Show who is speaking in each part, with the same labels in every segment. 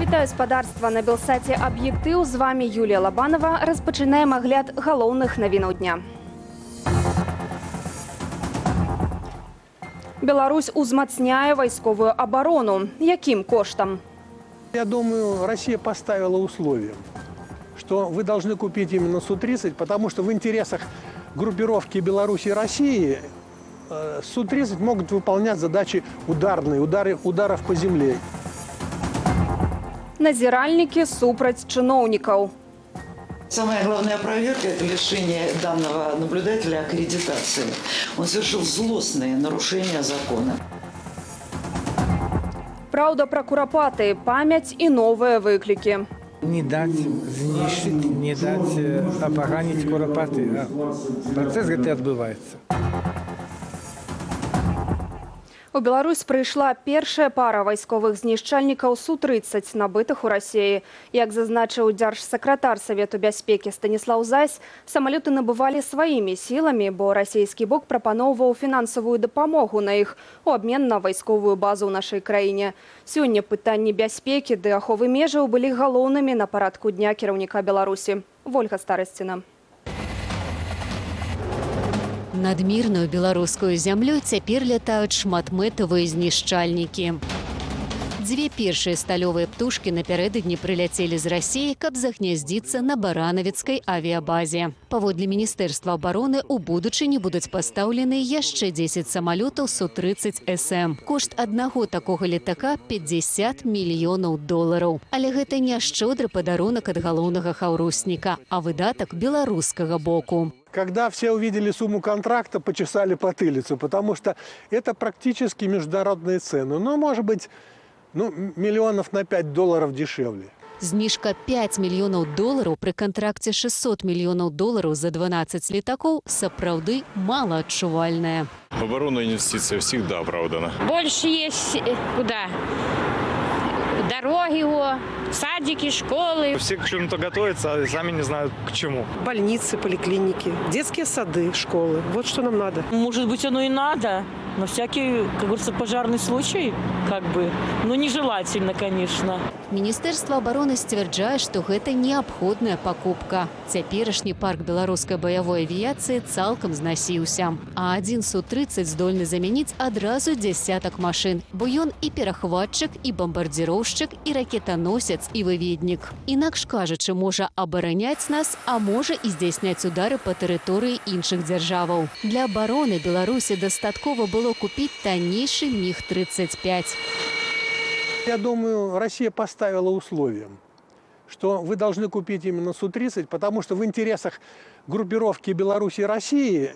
Speaker 1: Вітаю, спадарства, на Белсаце «Аб'ектыў». З вами Юлія Лабанова. Распачынаем агляд галоўных навінаў дня. Беларусь узмацняе вайсковую абарону. Якім коштам?
Speaker 2: Я думаю, Россия поставила условие, что вы должны купить именно Су-30, потому что в интересах группировки Беларуси и России Су-30 могут выполнять задачи ударные, ударов по земле.
Speaker 1: Назіральнікі супраць чыноўнікаў.
Speaker 3: Самая главная проверка – это лишение данного наблюдателя аккредитации. Он совершил злостные нарушения закона.
Speaker 1: Праўда пра Курапаты, памяць і новыя выклікі.
Speaker 4: Не даць знішчыць, не даць апаганіць Курапаты. А працэс гэты адбываецца.
Speaker 1: У Беларусь прыйшла першая пара вайсковых знішчальнікаў Су-30, набытых у Расіі. Як зазначыў дзяржсакратар Савету бяспекі Станіслаў Зась, самалёты набывалі сваімі сіламі, бо расійскі бок прапаноўваў фінансавую дапамогу на іх у абмен на вайсковую базу ў нашай краіне. Сёння пытанні бяспекі ды аховы межаў былі галоўнымі на парадку дня кіраўніка Беларусі. Вольга Старасціна.
Speaker 5: Над мірную беларускую зямлю цяпер лятаюць шматмэтавыя знішчальнікі. Дзве першыя сталёвыя птушкі напярэдадні прыляцелі з Расіі, каб загняздзіцца на баранавіцкай авіябазе. Паводле Міністэрства абароны, у будучыні будуць пастаўлены яшчэ 10 самалётаў Су-30 СМ. Кошт аднаго такога летака 50 мільёнаў долараў. Але гэта не шчодры падарунак ад галоўнага хаўрусніка, а выдатак беларускага боку.
Speaker 2: Когда все увидели сумму контракта, почесали потылицу, потому что это практически международные цены. Ну, может быть, миллионов на 5 долларов дешевле.
Speaker 5: Зніжка 5 мільёнаў долараў пры кантракце 600 мільёнаў долараў за 12 летакоў сапраўды малаадчувальная.
Speaker 6: В оборону инвестиция всегда оправдана.
Speaker 7: Больше есть куда. Дороги, садики, школы.
Speaker 8: Все к чему-то готовятся, а сами не знают к чему.
Speaker 9: Больницы, поликлиники, детские сады, школы. Вот что нам надо.
Speaker 10: Может быть, оно и надо, но всякий, как говорится, пожарный случай, как бы, но нежелательно, конечно.
Speaker 5: Міністэрства абароны сцвярджае, што гэта неабходная пакупка. Цяперашні парк беларускай баявой авіяцыі цалкам знасіўся. А адзін Су-30 здольны замяніць адразу дзесятак машын, бо ён і перахватчык, і бамбардзіроўшчык, і ракетаносец, і выведнік. Інакш кажучы, можа абараняць нас, а можа і здзяйсняць удары па тэрыторыі іншых дзяржаваў. Для абароны Беларусі дастаткова было купіць таннейшы МіГ-35.
Speaker 2: Я думаю, Россия поставила условием, что вы должны купить именно Су-30, потому что в интересах группировки Беларуси и России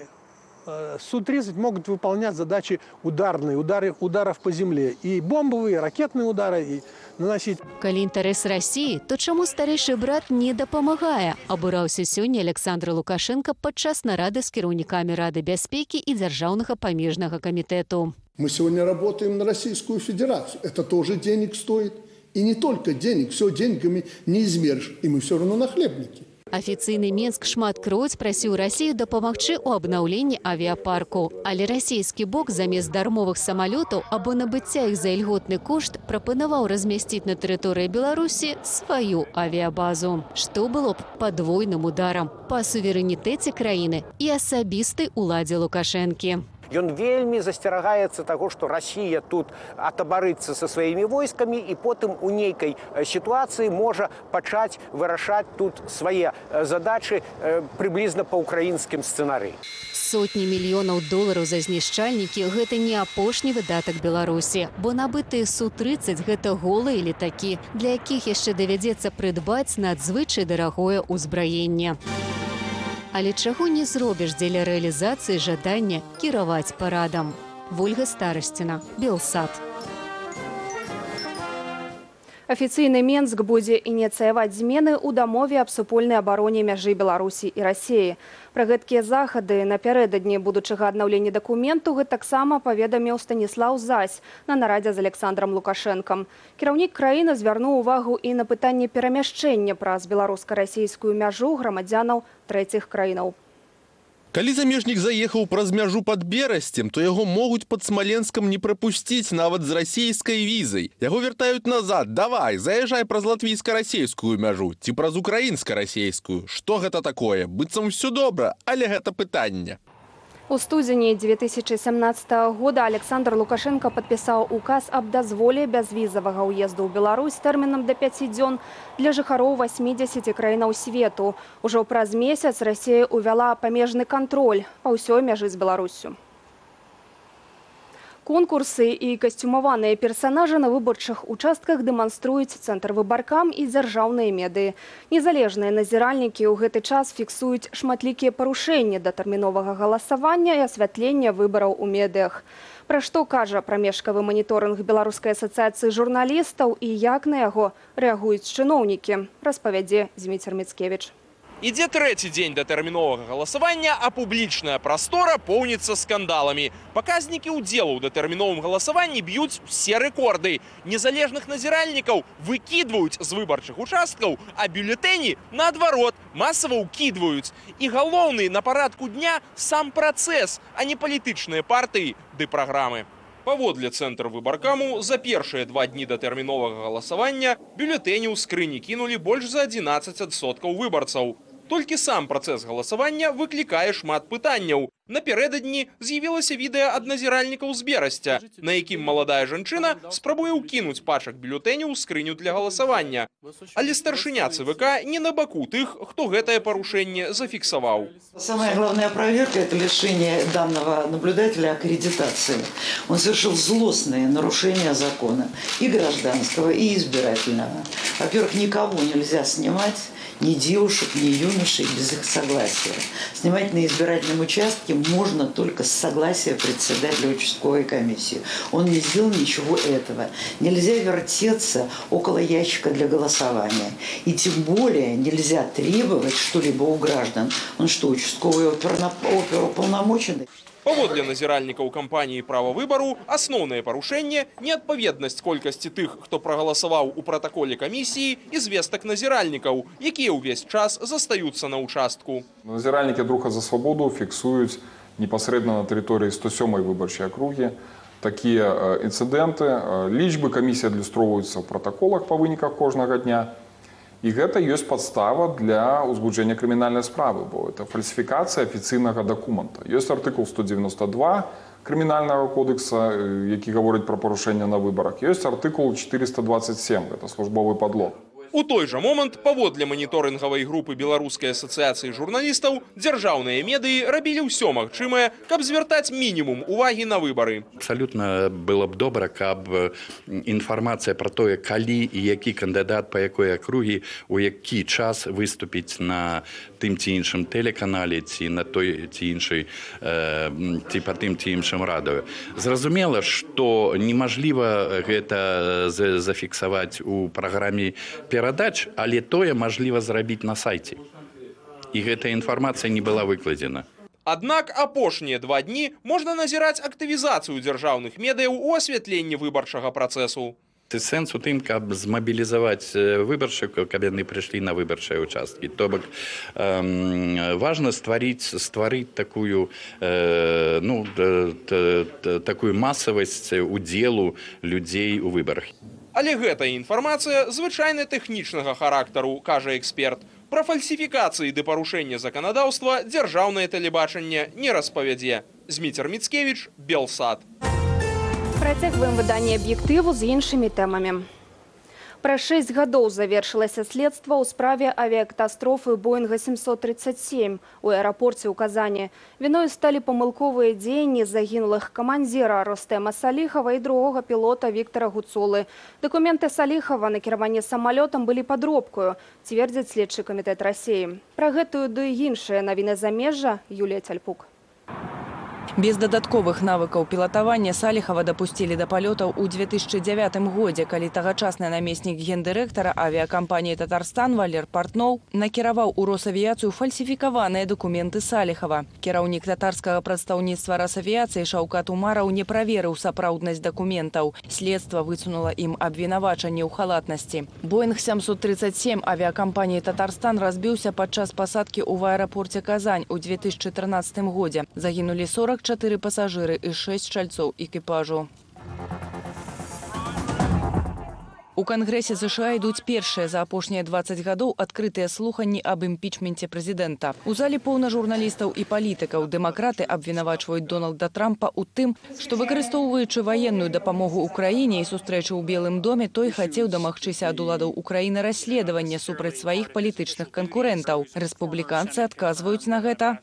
Speaker 2: Су-30 могут выполнять задачи ударные, ударов по земле. И бомбовые, и ракетные удары, и наносить.
Speaker 5: Калі інтарэс Расіі, то чаму старэйшы брат не дапамагае? Абураўся сёння Александр Лукашенко падчас нарады з кіраўнікамі Рады бяспекі і Дзяржаўнага памежнага камітэту.
Speaker 11: Мы сегодня работаем на Российскую Федерацию. Это тоже денег стоит. И не только денег, все деньгами не измеришь. И мы все равно нахлебники.
Speaker 5: Афіцыйны Менск шматкроць прасіў Расію дапамагчы ў абнаўленні авіяпарку. Але расійскі бок замест дармовых самалётаў або набыцця іх за ільготны кошт прапанаваў размясціць на тэрыторыі Беларусі сваю авіябазу, што было б падвойным ударам па суверэнітэце краіны і асабістай уладзе Лукашэнкі.
Speaker 12: Ён вельмі засцерагаецца таго, што Расія тут атабарыцца са сваімі войскамі і потым у нейкай сітуацыі можа пачаць вырашаць тут свае задачы прыблізна па ўкраінскім сцэнары.
Speaker 5: Сотні мільёнаў долараў за знішчальнікі гэта не апошні выдатак Беларусі, бо набытыя Су-30 гэта голыя летакі, для якіх яшчэ давядзецца прыдбаць надзвычай дарагое ўзбраенне. Але чаго не зробіш дзеля рэалізацыі жадання кіраваць парадам. Вольга Старасціна, Белсат.
Speaker 1: Афіцыйны Менск будзе ініцыяваць змены ў дамове аб супольнай абароне мяжы Беларусі і Расіі. Пра гэткія захады напярэдадні будучага аднаўлення дакументу гэтаксама паведаміў Станіслаў Зась на нарадзе з Александрам Лукашэнкам. Кіраўнік краіны звярнуў увагу і на пытанне перамяшчэння праз беларуска-расійскую мяжу грамадзянаў трэціх краінаў.
Speaker 13: Калі замежнік заехаў праз мяжу пад Берасцем, то яго могуць пад Смаленскам не прапусціць нават з расійскай візай. Яго вяртаюць назад. Давай, заязджай праз латвійска-расійскую мяжу ці праз украінска-расійскую. Што гэта такое? Быццам усё добра, але гэта пытанне.
Speaker 1: У студзені 2017 года Александр Лукашенко падпісаў указ аб дазволе бязвізавага ўезду ў Беларусь тэрмінам да 5 дзён для жыхароў 80 краінаў свету. Ужо праз месяц Расія ўвяла памежны кантроль па ўсёй мяжы з Беларуссю. Конкурсы і касцюмаваныя персанажы на выбарчых участках дэманструюць Цэнтрвыбаркам і дзяржаўныя медыі. Незалежныя назіральнікі ў гэты час фіксуюць шматлікія парушэнні датэрміновага галасавання і асвятлення выбараў у медыях. Пра што кажа прамежкавы маніторынг Беларускай асацыяцыі журналістаў і як на яго рэагуюць чыноўнікі, распавядзе Зміцер Міцкевіч.
Speaker 14: Ідзе трэці дзень датэрміновага галасавання, а публічная прастора поўніцца скандаламі. Паказнікі ўдзелу ў датэрміновым галасаванні б'юць усе рэкорды. Незалежных назіральнікаў выкідваюць з выбарчых участкаў, а бюлетэні, наадварот, масава ўкідваюць. І галоўны на парадку дня сам працэс, а не палітычныя партыі ды праграмы. Паводле Цэнтрвыбаркаму, за першыя 2 дні датэрміновага галасавання бюлетэні ў скрыні кінулі больш за 11% выбарцаў. Толькі сам працэс галасавання выклікае шмат пытанняў. Напярэдадні з'явілася відэа ад назіральнікаў з Берасця, на якім маладая жанчына спрабуе ўкінуць пачак бюлетэняў у скрыню для галасавання. Але старшыня ЦВК не на баку тых, хто гэтае парушэнне зафіксаваў.
Speaker 3: Самая главная проверка – это лишение данного наблюдателя аккредитации. Он совершил злостные нарушения закона и гражданского, и избирательного. Во-первых, никого нельзя снимать, ни девушек, ни юношей без их согласия. Снимать на избирательном участке можно только с согласия председателя участковой комиссии. Он не сделал ничего этого. Нельзя вертеться около ящика для голосования. И тем более нельзя требовать что-либо у граждан. Он что, участковый оперуполномоченный?
Speaker 14: Паводле назіральнікаў кампаніі «Права выбару», асноўнае парушэнне – неадпаведнасць колькасці тых, хто прагаласаваў у пратаколе камісіі, і звестак назіральнікаў, якія ўвесь час застаюцца на ўчастку.
Speaker 15: Назіральнікі ад Руха за свабоду фіксуюць непасрэдна на тэрыторыі 107 выбарчай акругі такія інцыдэнты. Лічбы камісіі адлюстроўваюцца ў пратаколах па выніках кожнага дня. І гэта ёсць падстава для ўзбуджэння крымінальнай справы, бо это фальсіфікацыя афіцыйнага дакумента. Ёсць артыкул 192 Крымінальнага кодекса, які гаворыць пра парушэнне на выбарах. Ёсць артыкул 427, гэта службовы падлог.
Speaker 14: У той жа момант, паводле маніторынгавай групы Беларускай асацыяцыі журналістаў, дзяржаўныя медыі рабілі ўсё магчымае, каб звяртаць мінімум увагі на выбары.
Speaker 16: Абсалютна было б добра, каб інфармацыя пра тое, калі і які кандыдат па якой акругі у які час выступіць на тым ці іншым тэлеканале ці на той ці іншай ці па тым ці іншым радыё. Зразумела, што немажліва гэта зафіксаваць у праграме перадач, але тое мажліва зрабіць на сайце. І гэтая інфармацыя не была выкладзена.
Speaker 14: Аднак апошнія 2 дні можна назіраць актывізацыю дзяржаўных медыяў у асвятленні выбарчага працэсу.
Speaker 16: Сэнс у тым, каб змабілізаваць выбаршчыкаў, каб яны прыйшлі на выбарчыя ўчасткі. То бок важна стварыць ну, такую масавасць удзелу людзей у выбарах.
Speaker 14: Але гэтая інфармацыя звычайна тэхнічнага характару, кажа эксперт. Пра фальсіфікацыі ды парушэнне заканадаўства дзяржаўнае тэлебачанне не распавядзе. Зміцер Міцкевіч, Белсат.
Speaker 1: Працягваем выданне «Аб'ектыву» з іншымі тэмамі. Праз 6 гадоў завершылася следства ў справе авіякатастрофы Боинга 737 у аэрапорце ў Казані. Віной сталі памылковыя дзеянні загінулых камандзіра Ростэма Саліхава і другога пілота Віктара Гуцулы. Дакументы Саліхава на кіраванне самалётам былі падробкаю, цвердзіць следчы камітэт Расіі. Пра гэтую ды іншыя навіны замежжа Юлія Цяльпук.
Speaker 17: Без дадатковых навыкаў пілатавання Саліхава дапусцілі да палётаў у 2009 годзе, калі тагачасны намеснік гендырэктара авіякампаніі «Татарстан» Валер Портноў накіраваў у Росавіяцыю фальсіфікаваныя дакументы Саліхава. Кіраўнік татарскага прадстаўніцтва Росавіяцыі Шаўкат Умараў не праверыў сапраўднасць дакументаў. Следства высунула ім абвінавачанне ў халатнасці. Боинг 737 авіякампаніі «Татарстан» разбіўся падчас пасадкі ў аэрапорце Казань у 2013 годзе. Загінулі 44 пасажыры і 6 чальцоў экіпажу. У Кангрэсе США ідуць першыя за апошнія 20 гадоў адкрытыя слуханні аб імпічменце прэзідэнта. У зале поўна журналістаў і палітыкаў. Дэмакраты абвінавачваюць Дональда Трампа ў тым, што, выкарыстоўваючы ваенную дапамогу Украіне і сустрэчу ў Белым доме, той хацеў дамагчыся ад уладаў Украіны расследавання супраць сваіх палітычных канкурэнтаў. Рэспубліканцы адказваюць на гэта.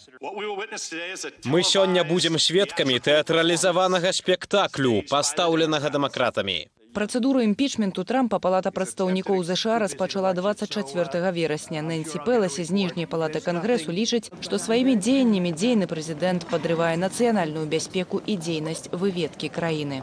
Speaker 18: Мы сёння будзем сведкамі тэатралізаванага спектаклю, пастаўленага дэмакратамі.
Speaker 17: Працэдуру імпічменту Трампа Палата прадстаўнікоў ЗША распачала 24 верасня. Нэнсі Пелосі з ніжняй палаты Кангрэсу лічыць, што сваімі дзеяннямі дзейны прэзідэнт падрывае нацыянальную бяспеку і дзейнасць выведкі краіны.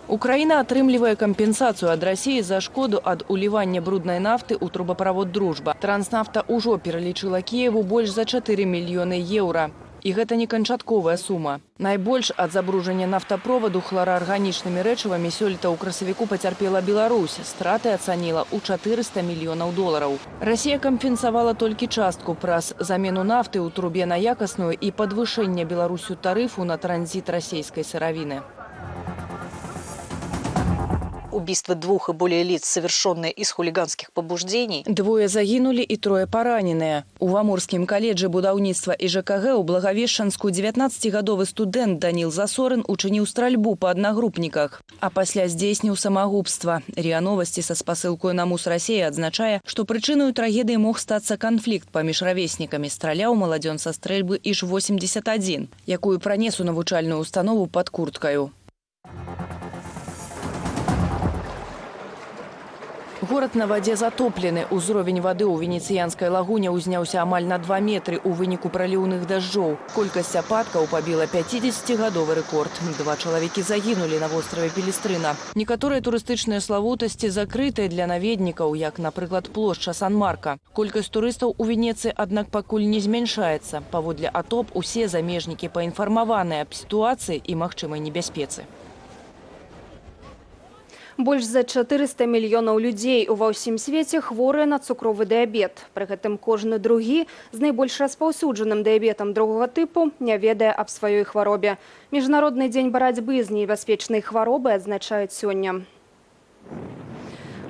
Speaker 17: Украіна атрымлівае кампенсацыю ад Расіі за шкоду ад улівання бруднай нафты ў трубаправод «Дружба». Транснафта ўжо пералічыла Кіеву больш за 4 мільёны еўра. І гэта не канчатковая сума. Найбольш ад забруджання нафтаправоду хлараарганічнымі рэчывамі сёлета ў красавіку пацярпела Беларусь. Страты ацаніла ў 400 мільёнаў долараў. Расія кампенсавала толькі частку праз замену нафты ў трубе на якасную і падвышэнне Беларусю тарыфу на транзіт расійскай сыравіны.
Speaker 19: Убийство двух и более лиц, совершенное из хулиганских побуждений.
Speaker 17: Двое загінулі і трое параненыя. У Амурскім каледжы будаўніцтва і ЖКГ у Благовещанску 19-гадовы студэнт Даніл Засорын учыніў стральбу па аднагрупніках, а пасля здзейсніў самагубства. РИА Новости са спасылкою на МУС Расіі адзначае, што прычынаю трагедыі мог стацца канфлікт паміж равеснікамі. Страляў маладзён са стрэльбы ІЖ-81, якую пранес у навучальную установу пад курткаю. Горад на вадзе затоплены. Узровень вады ў венецыянскай лагуне ўзняўся амаль на 2 метры ў выніку праліўных дажджоў. Колькасць ападкаў пабіла 50-гадовы рэкорд. Два чалавекі загінулі на востраве Пелестрына. Некаторыя турыстычныя славутасці закрытыя для наведнікаў, як, напрыклад, плошча Сан-Марка. Колькасць турыстаў у Венецыі, аднак, пакуль не змяншаецца. Паводле АТОП, усе замежнікі паінфармаваныя аб сітуацыі і магчымай небяспецы.
Speaker 1: Больш за 400 мільёнаў людзей ува ўсім свеце хворыя на цукровы дыябет. Пры гэтым кожны другі з найбольш распаўсюджаным дыябетам другога тыпу не ведае аб сваёй хваробе. Міжнародны дзень барацьбы з небяспечнай хваробай адзначаюць сёння.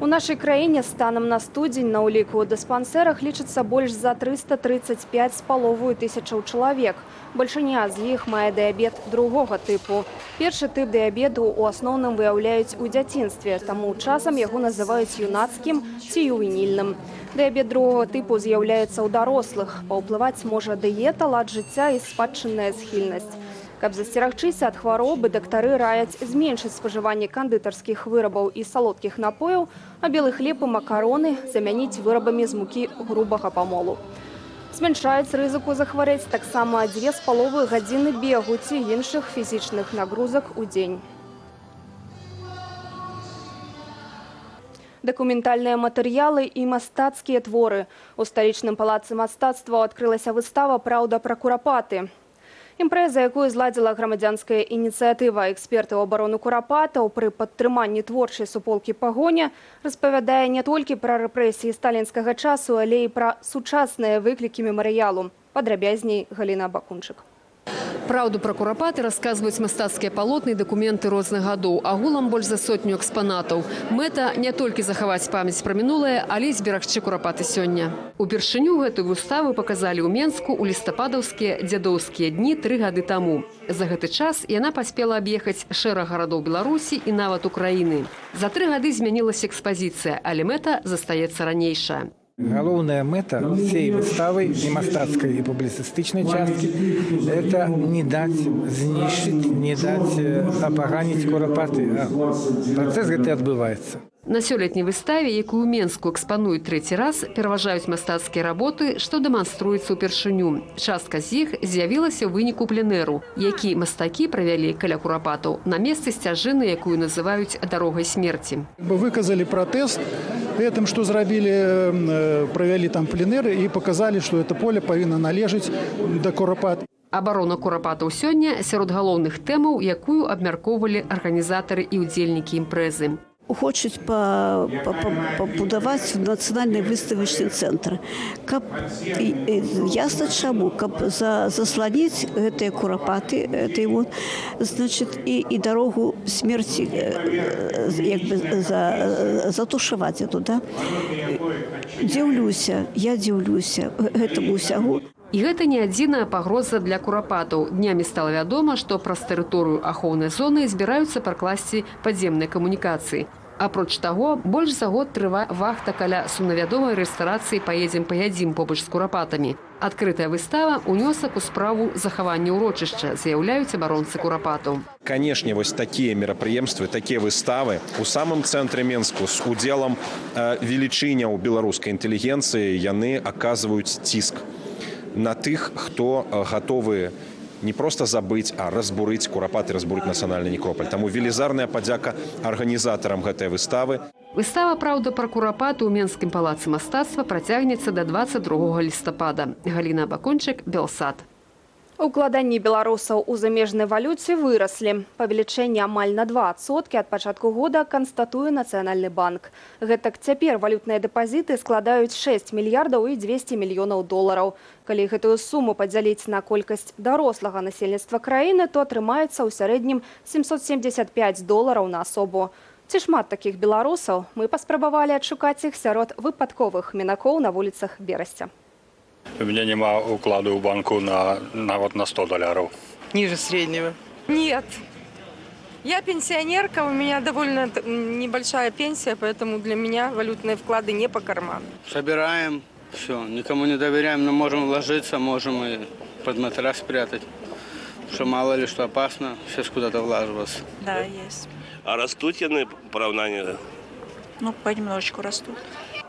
Speaker 1: У нашай краіне станам на студзень на ўліку ў дыспансерах лічыцца больш за 335,5 тысячаў чалавек. Бальшыня з іх мае дыябет другога тыпу. Першы тып дыябету ў асноўным выяўляюць у дзяцінстве, таму часам яго называюць юнацкім ці ювенільным. Дыябет другога тыпу з'яўляецца ў дарослых. Паўплываць можа дыета, лад жыцця і спадчынная схільнасць. Каб засцерагчыся ад хваробы, дактары раяць зменшыць спажыванне кандытарскіх вырабаў і салодкіх напояў, а белы хлеб і макароны замяніць вырабамі з мукі грубага памолу. Змяншаюць рызыку захварэць таксама 2,5 гадзіны бегу ці іншых фізічных нагрузак у дзень. Дакументальныя матэрыялы і мастацкія творы. У сталічным палацы мастацтва адкрылася выстава «Праўда пра Курапаты». Імпрэза, якую зладзіла грамадзянская ініцыятыва экспертаў абароны Курапатаў пры падтрыманні творчай суполкі «Пагоня», распавядае не толькі пра рэпрэсіі сталінскага часу, але і пра сучасныя выклікі мемарыялу. Падрабязней Галіна Бакунчык.
Speaker 20: Праўду пра Курапаты расказваюць мастацкія палотны і дакументы розных гадоў, агулам больш за сотню экспанатаў. Мэта не толькі захаваць памяць пра мінулае, але і зберагчы Курапаты сёння. Упершыню гэтую выставу паказалі ў Менску ў лістападаўскія дзядоўскія дні 3 гады таму. За гэты час яна паспела аб'ехаць шэраг гарадоў Беларусі і нават Украіны. За 3 гады змянілася экспазіцыя, але мэта застаецца ранейшая.
Speaker 4: Галоўная мэта всей выставы, і мастацкай, і публіцыстычнай часткі, это не даць знішчыць, не даць апаганіць Курапаты. Працэс гэты адбываецца.
Speaker 20: На сёлетняй выставе, якую ў Менску экспануюць трэці раз, пераважаюць мастацкія работы, што дэманструюцца ўпершыню. Частка з іх з'явілася ў выніку пленэру, які мастакі правялі каля Курапатаў на месцы сцяжыны, якую называюць дарогай смерці.
Speaker 21: Выказалі пратэст гэтым, што зрабілі, правялі там пленэры і паказалі, што это поле павінна належаць да Курапат.
Speaker 20: Абарона Курапатаў сёння сярод галоўных тэмаў, якую абмяркоўвалі арганізатары і ўдзельнікі імпрэзы.
Speaker 22: Хочуць пабудаваць нацыянальны выставачны цэнтр. Каб, ясна чаму, каб засланіць гэтыя Курапаты, гэтай вот, значит, і дарогу смерці як бы затушаваць эту, да? Дзіўлюся, я дзіўлюся гэтаму ўсягу.
Speaker 20: І гэта не адзіная пагроза для Курапатаў. Днямі стала вядома, што праз тэрыторыю ахоўнай зоны збіраюцца пракласці падземныя камунікацыі. Апроч таго, больш за год трывае вахта каля сумнавядомай рэстарацыі «Паедзем паядзім» побач з Курапатамі. Адкрытая выстава – унёсак у справу захавання ўрочышча, заяўляюць абаронцы Курапатаў.
Speaker 23: Канешне, вось такія мерапрыемствы, такія выставы у самым цэнтры Менску з удзелам велічыняў беларускай інтэлігенцыі, яны аказваюць ціск на тых, хто гатовы не проста забыць, а разбурыць Курапаты, разбурыць нацыянальны некропаль. Таму велізарная падзяка арганізатарам гэтай выставы.
Speaker 20: Выстава «Праўда пра Курапаты» ў Менскім палацы мастацтва працягнецца да 22 лістапада. Галіна Бакончык, Белсат.
Speaker 1: Укладанні беларусаў у замежнай валюце выраслі. Павелічэнне амаль на 2% ад пачатку года канстатуе Нацыянальны банк. Гэтак цяпер валютныя дэпазіты складаюць 6 мільярдаў і 200 мільёнаў долараў. Калі гэтую суму падзяліць на колькасць дарослага насельніцтва краіны, то атрымаецца ў сярэднім 775 долараў на асобу. Ці шмат такіх беларусаў? Мы паспрабавалі адшукаць іх сярод выпадковых мінакоў на вуліцах Берасця.
Speaker 24: У меня нема укладу в банку нават на 100 долларов.
Speaker 25: Ниже среднего.
Speaker 26: Нет. Я пенсионерка, у меня довольно небольшая пенсия, поэтому для меня валютные вклады не по карману.
Speaker 27: Собираем, все, никому не доверяем, но можем вложиться, можем и под матрас спрятать. Потому что мало ли что опасно, сейчас куда-то влаживаться.
Speaker 25: Да, есть.
Speaker 28: А растут цены в поравнании?
Speaker 25: Ну, понемножечку растут.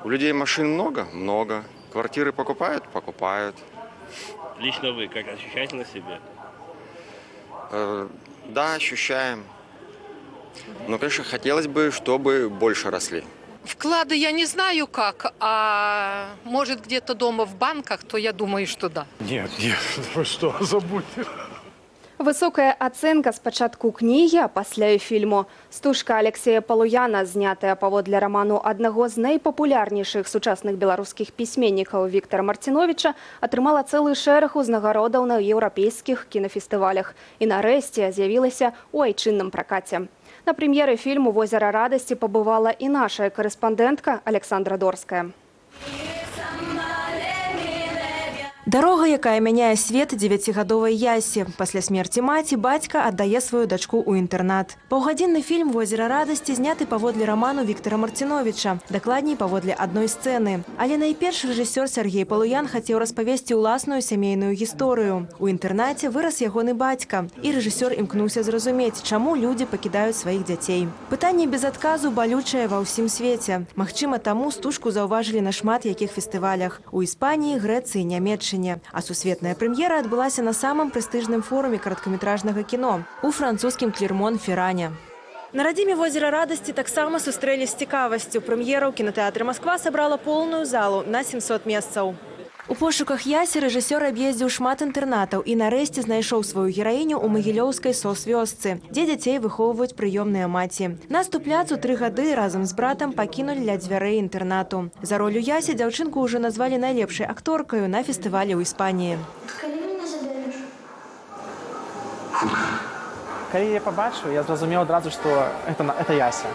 Speaker 29: У людей машин много? Много. Квартиры покупают? Покупают.
Speaker 28: Лично вы как ощущаете на себе?
Speaker 29: Да, ощущаем. Но, конечно, хотелось бы, чтобы больше росли.
Speaker 30: Вклады я не знаю как, а может где-то дома в банках, то я думаю, что да.
Speaker 6: Нет, нет, вы что, забудьте.
Speaker 1: Высокая ацэнка спачатку кнігі, а пасля і фільму. Стужка Алексея Палуяна, знятая паводле раману аднаго з найпапулярнейшых сучасных беларускіх пісьменнікаў Віктара Марціновіча, атрымала цэлы шэраг узнагародаў на еўрапейскіх кінафестывалях і нарэшце з'явілася ў айчынным пракаце. На прэм'еры фільму «Возера радасці» пабывала і наша карэспандэнтка Александра Дорская.
Speaker 31: Дарога, якая мяняе свет дзевяцігадовай Ясі. Пасля смерці маці бацька аддае сваю дачку ў інтэрнат. Паўгадзінны фільм «Возера радасці» зняты паводле раману Віктара Марціновіча, дакладней паводле адной сцэны. Але найперш рэжысёр Сергей Палуян хацеў распавесці ўласную сямейную гісторыю. У інтэрнаце вырас ягоны бацька, і рэжысёр імкнуўся зразумець, чаму людзі пакідаюць сваіх дзяцей. Пытанне без адказу балючае ва ўсім свеце. Магчыма, таму стужку заўважылі на шмат якіх фестывалях – у Іспаніі, Грэцыі, Нямеччыне. А сусветная прэм'ера адбылася на самым прэстыжным форуме кароткаметражнага кіно у французскім Клермон-Ферране. На радзіме «Возера радасці» таксама сустрэлі з цікавасцю. Прэм'ера ў кінатэатры «Масква» сабрала поўную залу на 700 месцаў. У пошуках Ясі рэжысёр аб'ездзіў шмат інтэрнатаў і нарэшце знайшоў сваю гераіню ў магілёўскай сос-вёсцы, дзе дзяцей выхоўваюць прыёмныя маці. Насту Пляцу 3 гады разам з братам пакінулі ля дзвярэй інтэрнату. За ролю Ясі дзяўчынку ўжо назвалі найлепшай акторкаю на фестывалі ў Іспаніі.
Speaker 32: Калі мяне забярэш?
Speaker 33: Калі я пабачыў, я зразумеў адразу, што это Яся.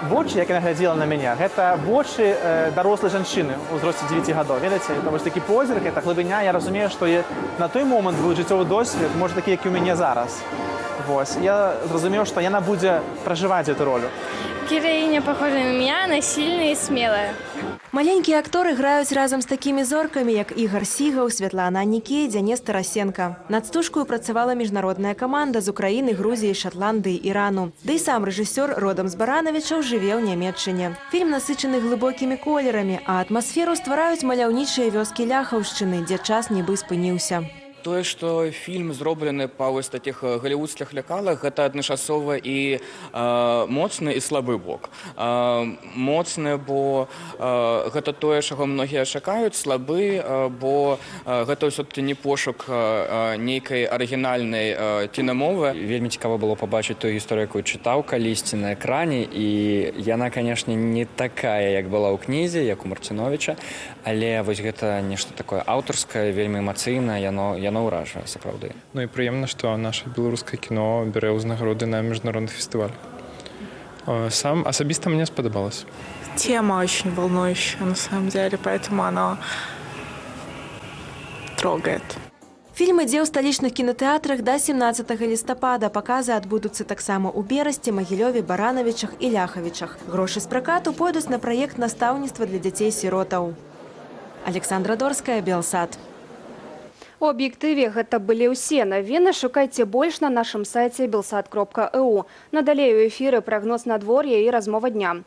Speaker 33: Вочы, як яна глядзела на мяне, гэта вочы дарослай жанчыны ў узросце 9 гадоў. Ведаеце, это вось такі позірк, это глыбіня. Я разумею, што на той момант быў жыццёвы досвед, можа, такі, як і ў мяне зараз. Вось. Я зразумеў, што яна будзе пражываць эту ролю.
Speaker 2: Героиня похожа на меня, она сильная и смелая.
Speaker 31: Маленькія акторы граюць разам з такімі зоркамі, як Ігар Сігаў, Святлана Анікей, Дзяніс Тарасенка. Над стужкаю працавала міжнародная каманда з Украіны, Грузіі, Шатландыі, Ірану. Ды і сам рэжысёр родам з Баранавічаў, жыве ў Нямеччыне. Фільм насычаны глыбокімі колерамі, а атмасферу ствараюць маляўнічыя вёскі Ляхаўшчыны, дзе час нібы спыніўся.
Speaker 3: Тое, што фільм зроблены па вось такіх галівудскіх лекалах, гэта адначасова і моцны, і слабы бок. Моцны, бо гэта тое, чаго многія чакаюць, слабы, бо гэта ўсё-таки не пошук нейкай арыгінальнай кінамовы.
Speaker 5: Вельмі цікава было пабачыць тую гісторыю, якую чытаў калісьці, на экране, і яна, канешне, не такая, як была ў кнізе, як у Марціновіча, але вось гэта нешта такое аўтарскае, вельмі эмацыйнае, яно ўражвае сапраўды.
Speaker 7: Ну і прыемна, што наша беларускае кіно бярэ ўзнагароды на міжнародных фестывалях. Сам асабіста мне спадабалася.
Speaker 8: Тема очень волнующая на самом деле, поэтому она трогает.
Speaker 31: Фільм ідзе ў сталічных кінатэатрах да 17 лістапада. Паказы адбудуцца таксама ў Берасці, Магілёве, Баранавічах і Ляхавічах. Грошы з пракату пойдуць на праект настаўніцтва для дзяцей-сіротаў. Александра Дорская, Белсат.
Speaker 1: У аб'ектыве гэта былі ўсе навіны. Шукайце больш на нашым сайце belsat.eu. Надалей у эфіры прагноз надвор'я і размова дня.